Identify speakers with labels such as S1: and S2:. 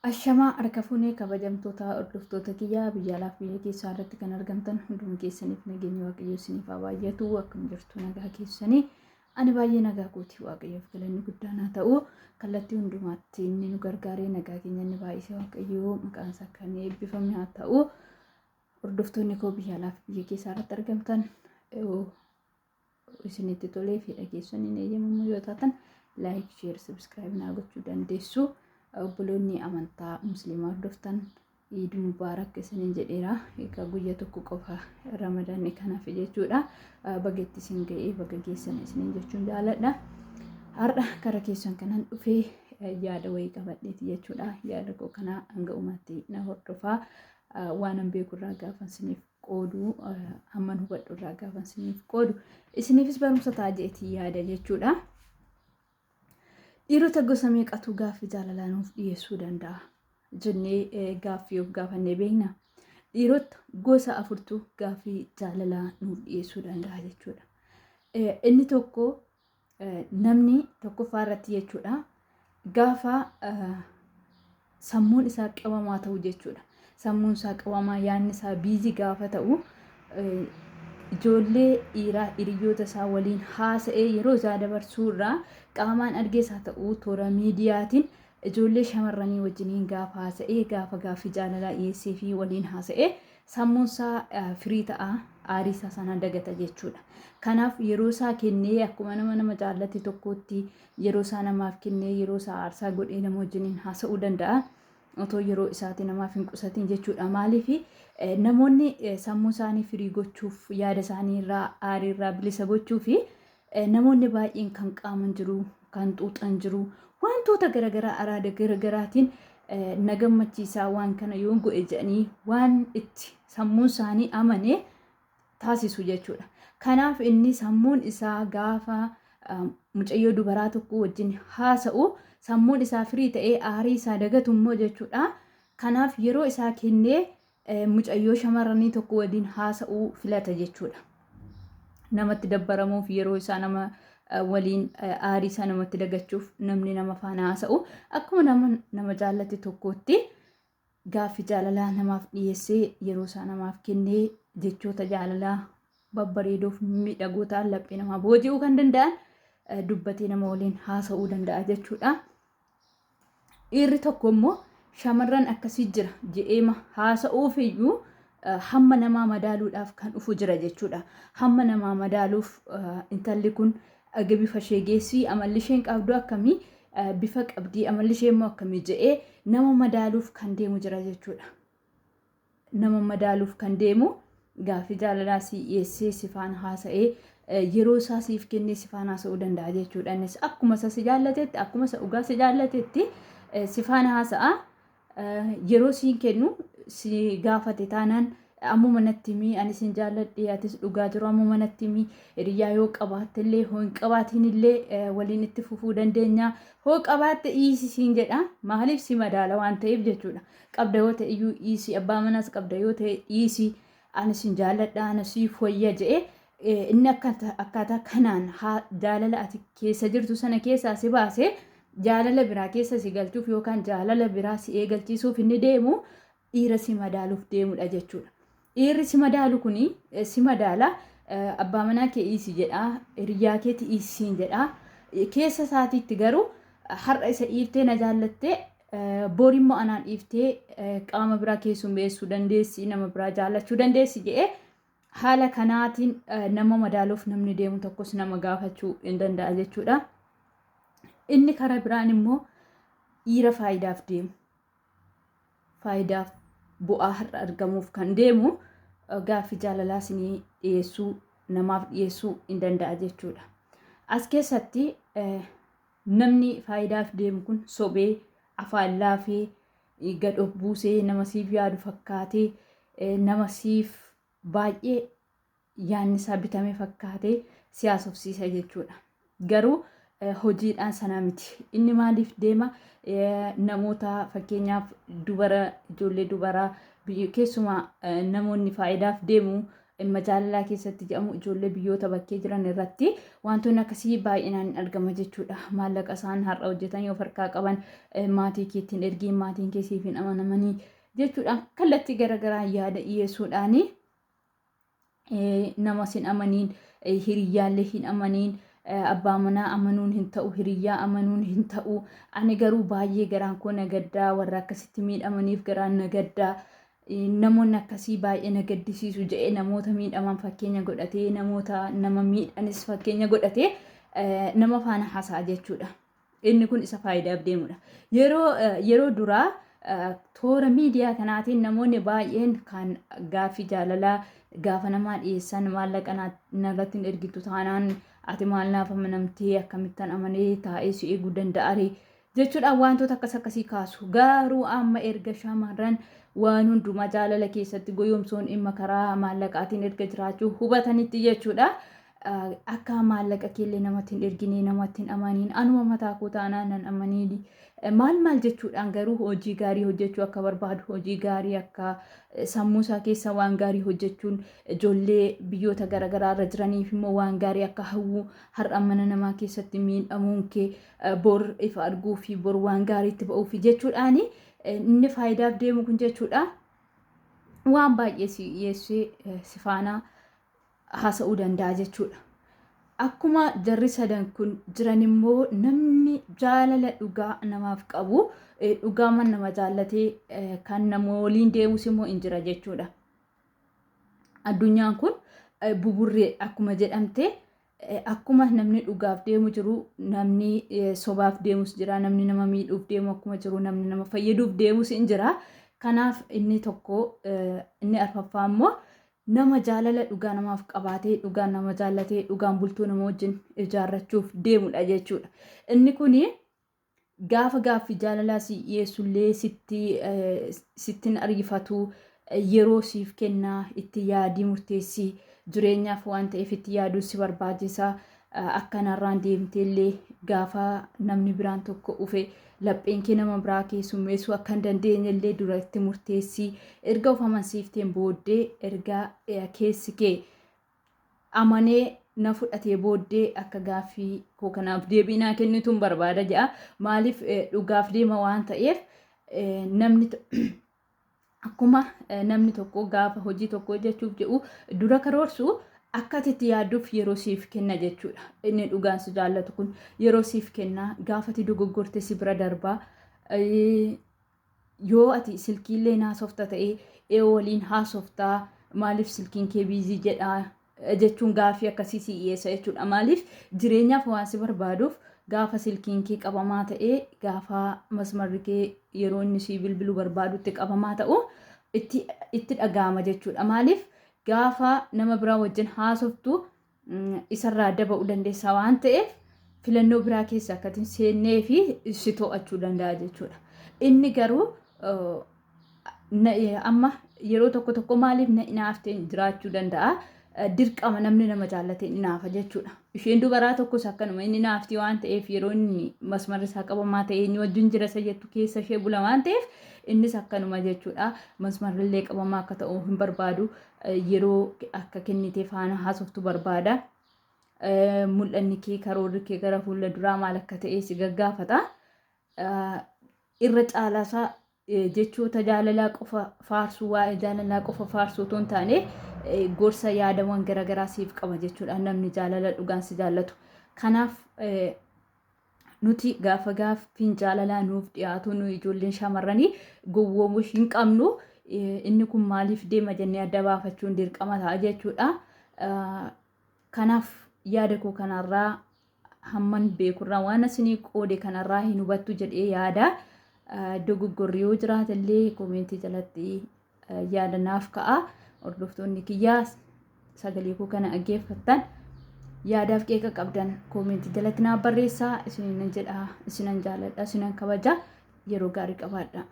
S1: Ashamaa harka fuunee kabajamtoota hordoftoota kiyyaa biyya alaaf biyya keessaa irratti kan argamtan hunduma keessaniif nageenya Waaqayyoo isiniif haa baay'atu. Akkam jirtu, nagaa keessanii? Ani baay'ee nagaa kooti, Waaqayyoof galanni guddaan haa ta'u. Kallattii hundumaatti inni nu gargaaree nagaa keenya inni baay'isee, Waaqayyoo maqaan isaa kan eebbifame haa ta'u. Hordoftoonni koo biyya alaaf biyya keessaa irratti argamtan, isinitti tolee fi dhageessanii eeyyamamu yoo taatan, like, share, subscribe naa gochuu dandeessu. Obboloonni amantaa Musliimaa hordoftan, Iid Mubaarak isiniin jedheera. Egaa guyya tokko qofa Ramadaanni kanaaf jechuudha. Baga itti isin ga'ee, baga geessan isiniin jechuun jaaladha. Har'a kara keessan kanan dhufee yaada wayii qabadheeti jechuudha. Yaada koo kana hanga dhumaatti na hordofaa. Waanan beekurraa gaafa isiniif qoodu, hamman hubadhu irraa gaafa isiniif qoodu, isiniifis barumsa ta'a jeetii yaada jechuudha. Dhiirota gosa meeqatu gaaffii jaalalaa nuuf dhiyeessuu danda'a jennee gaaffii of gaafannee beekna? Dhiirota gosa afurtu gaaffii jaalalaa nuuf dhiyeessuu danda'a jechuudha. Inni tokko, namni tokkoffaa irratti jechuudha, gaafa sammuun isaa qabamaa ta'u jechuudha. Sammuun isaa qabamaa, yaadni isaa busy gaafa ta'u, ijoollee dhiiraa hiriyoota isaa waliin haasa'ee yeroo isaa dabarsuu irraa, qaamaan argees haa ta'u toora miidiyaatiin, ijoollee shamarranii wajjiniin gaafa haasa'ee, gaafa gaaffii jaalalaa dhiyeessee fi waliin haasa'ee, sammuun isaa free ta'a, aarii isaa sana dagata jechuudha. Kanaaf yeroo isaa kennee, akkuma nama jaallate tokkootti yeroo isaa namaaf kennee, yeroo isaa aarsaa godhee nama wajjiniin haasa'uu danda'a. Otoo yeroo isaati namaaf hin qusatin jechuudha. Maaliif? Namoonni sammuu isaanii free gochuuf, yaada isaanii irraa, aarii irraa bilisa gochuu fi namoonni baay'een kan qaaman jiru, kan xuuxan jiru, wantoota garaagaraa araada garaagaraatiin na gammachiisaa waan kana yoo godhe jedhanii waan itti sammuun isaanii amane taasisu jechuudha. Kanaaf inni sammuun isaa gaafa mucayyoo dubaraa tokko wajjin haasa'u, sammuun isaa free ta'ee aarii isaa dagatu immoo jechuudha. Kanaaf yeroo isaa kennee mucayyoo shamarranii tokko waliin haasa'uu filata jechuudha. Namatti dabbaramuuf, yeroo isaa nama waliin aarii isaa namatti dagachuuf, namni nama faana haasa'u akkuma nama nama jaallate tokkootti gaaffii jaalalaa namaaf dhiyeessee, yeroo isaa namaaf kennee, jechoota jaalalaa babbareedoof miidhagoo ta'an, laphee namaa booji'uu kan danda'an dubbatee nama waliin haasa'uu danda'a jechuudha. Dhiirri tokko immoo shamarran akkasii jira je'eema haasa'uuf iyyuu hamma namaa madaaluudhaaf kan dhufu jira jechuudha. Hamma namaa madaaluuf, intalli kun bifa ishee geessii, amalli isheen qabdu akkamii, bifa qabdii, amalli ishee immoo akkamii je'ee nama madaaluuf kan deemu jira jechuudha. Nama madaaluuf kan deemu, gaaffii jaalalaa si dhiyeessee, si faana haasa'ee, yeroo isaa siif kennee si faana haasa'uu danda'a jechuudha. Innis akkuma isa si jaallatetti, akkuma isa dhugaa si jaallatetti si faana haasa'a. Yeroo siin kennu si gaafate taanaan, "Ammuma natti himi, ani sin jaalladhe, atis dhugaa jiru ammuma natti himi, hiriyyaa yoo qabaatte illee, hoo hin qabaatiin illee waliin itti fufuu dandeenya, hoo qabaatte dhiisi" siin jedha. Maaliif? Si madaala waan ta'eef jechuudha. "Qabda yoo ta'e iyyuu dhiisi, abbaa manaas qabda yoo ta'e dhiisi, ani sin jaalladha, ana siif wayya" jedhee inni akkaataa kanaan jaalala ati keessa jirtu sana keessaa si baasee jaalala biraa keessa si galchuuf yookaan jaalala biraa si eegalchiisuuf inni deemu dhiira si madaaluuf deemudha jechuudha. Dhiirri si madaalu kuni si madaala, abbaa manaa kee dhiisi jedha, hiriyaa keetti dhiisiin jedha. Keessa isaatiitti garuu har'a isa dhiiftee na jaallattee, bor immoo anaan dhiiftee qaama biraa keessummeessuu dandeessi, nama biraa jaallachuu dandeessi jedhee haala kanaatiin nama madaaluuf namni deemu tokkos nama gaafachuu hin danda'a jechuudha. Inni karaa biraan immoo dhiira faayidaaf deemu. Faayidaaf, bu'aa har'a argamuuf kan deemu gaaffii jaalalaa isinii dhiyeessuu, namaaf dhiyeessuu hin danda'a jechuudha. As keessatti namni faayidaaf deemu kun sobee, afaan laafee, gad of buusee, nama siif yaadu fakkaatee, nama siif baay'ee yaadni isaa bitame fakkaatee si haasofsiisa jechuudha. Garuu hojiidhaan sana miti. Inni maaliif deema? Namoota fakkeenyaaf dubara, ijoollee dubaraa, keessumaa namoonni faayidaaf deemu Dhimma jaalalaa keessatti jedhamu ijoollee biyyoota bakkee jiran irratti wantoonni akkasii baay'inaan argama jechuudha. Maallaqa isaan har'a hojjetanii of harkaa qaban maatii keettiin ergiin, maatiin kee siif hin amanamanii jechuudhaan kallattii garaagaraa yaada dhiyeessuudhaani nama sin amaniin, hiriyyaallee hin amaniin, abbaa manaa amanuun hin ta'u, hiriyyaa amanuun hin ta'u. Ani garuu baay'ee garaan koo na gaddaa, warra akkasitti miidhamaniif garaan na gaddaa, namoonni akkasii baay'ee na gaddisiisu jedhee namoota miidhaman fakkeenya godhatee, namoota nama miidhanis fakkeenya godhatee nama faana haasa'a jechuudha. Inni kun isa faayidaaf deemudha. Yeroo duraa toora miidiyaa kanaatiin namoonni baay'een kan gaaffii jaalalaa gaafa namaa dhiyeessan, maallaqa narratti hin ergitu taanaan ati maal naaf amanamtee, akkamittan amanee taa'ee si eeguu danda'are jechuudhaan wantoota akkas akkasii kaasu. Garuu amma erga shamarran waan hundumaa jaalala keessatti goyoomsoon dhimma karaa maallaqaatiin erga jiraachuu hubatanitti jechuudha. Akka maallaqa keellee namatti hin ergine, namatti hin amaniin, anuma mataa koo taanaan nan amaniin, maal maal jechuudhaan, garuu hojii gaarii hojjechuu akka barbaadu, hojii gaarii akka sammuu isaa keessa waan gaarii hojjechuun ijoollee biyyoota garaagaraa irra jiraniif immoo waan gaarii akka hawwu, har'a mana namaa keessatti miidhamuun kee bor ifa arguu fi bor waan gaariitti ba'uuf jechuudhaani inni faayidaaf deemu kun jechuudha. Waan baay'ee si dhiyeessee si faana haasa'uu danda'a jechuudha. Akkuma jarri sadan kun jiran immoo namni jaalala dhugaa namaaf qabu, dhugaa nama jaallatee kan nama waliin deemus immoo hin jira jechuudha. Addunyaan kun buburree akkuma jedhamte, akkuma namni dhugaaf deemu jiru, namni sobaaf deemus jira, namni nama miidhuuf deemu akkuma jiru, namni nama fayyaduuf deemus hin jira. Kanaaf inni tokko, inni arfaffaa immoo nama jaalala dhugaa namaaf qabaatee, dhugaan nama jaallatee, dhugaan bultuu nama wajjin ijaarrachuuf deemudha jechuudha. Inni kuni gaafa gaaffii jaalalaa si dhiyeessullee sittin ariifatu, yeroo siif kennaa, itti yaadii murteessii, jireenyaaf waan ta'eef itti yaaduu si barbaachisa. Akkanarraan deemteellee gaafa namni biraan tokko dhufe lapheen kee nama biraa keessummeessuu akka hin dandeenyellee dura itti murteessii, erga of amansiifteen booddee, erga keessi kee amanee na fudhatee booddee akka gaaffii koo kanaaf deebii naa kennituun barbaada jedha. Maaliif? Dhugaaf deema waan ta'eef, namni akkuma namni tokko gaafa hojii tokko hojjechuuf jedhu dura karoorsu, akka ati itti yaadduuf yeroo siif kenna jechuudha. Inni dhugaan si jaallatu kun yeroo siif kenna, gaafa ati dogoggorte si bira darbaa. Yoo ati silkiillee haasofta ta'ee, ee waliin haasoftaa, maaliif silkiin kee busy jedhaa jechuun gaaffii akkasii si dhiyeessa jechuudha. Maaliif? Jireenyaaf waan si barbaaduuf, gaafa silkiin kee qabamaa ta'ee, gaafa masmarri kee yeroo inni si bilbiluu barbaadutti qabamaa ta'u itti dhaga'ama jechuudha. Maaliif? Gaafa nama biraa wajjin haasoftu isarraa adda ba'uu dandeessa waan ta'eef, filannoo biraa keessa akka hin seennee fi si to'achuu danda'a jechuudha. Inni garuu amma yeroo tokko tokko maaliif na inaafteen jiraachuu danda'a. Dirqama namni nama jaallatee inaafa jechuudha. Isheen dubaraa tokkos akkanuma inni inaafti waan ta'eef, yeroo inni masmarri isaa qabamaa ta'e inni wajjin jira isa jettu keessa ishee bula waan ta'eef, innis akkanuma jechuudha. Masmarri qabamaa akka ta'u hin barbaadu. Yeroo akka kennitee faana haasoftu barbaada. Mul'anni kee, karoorri kee gara fuula duraa maal akka ta'e si gaggaafata. Irra caalaasaa jechoota jaalalaa qofa faarsuu, waa'ee jaalalaa qofa faarsuu otoo hin taane, gorsa yaadawwan garaagaraa siif qaba jechuudha namni jaalala dhugaan si jaallatu. Kanaaf nuti gaafa gaaffiin jaalalaa nuuf dhiyaatu, nu ijoolleen shamarranii gowwoomuu hin qabnu. Inni kun maaliif deema jennee adda baafachuun dirqama ta'a jechuudha. Kanaaf yaada koo kanarraa, hamman beekurraa waan isinii qoode kanarraa hin hubattu jedhee yaada. Dogoggorri yoo jiraatellee koomentii jalatti yaada naaf ka'a. Hordoftoonni kiyyaa sagalee koo kana dhaggeeffattan, yaadaaf qeeqa qabdan koomentii jalatti naaf barreessaa. Isiniin jedha, isinan jaaladha, isinan kabaja. Yeroo gaarii qabaadha.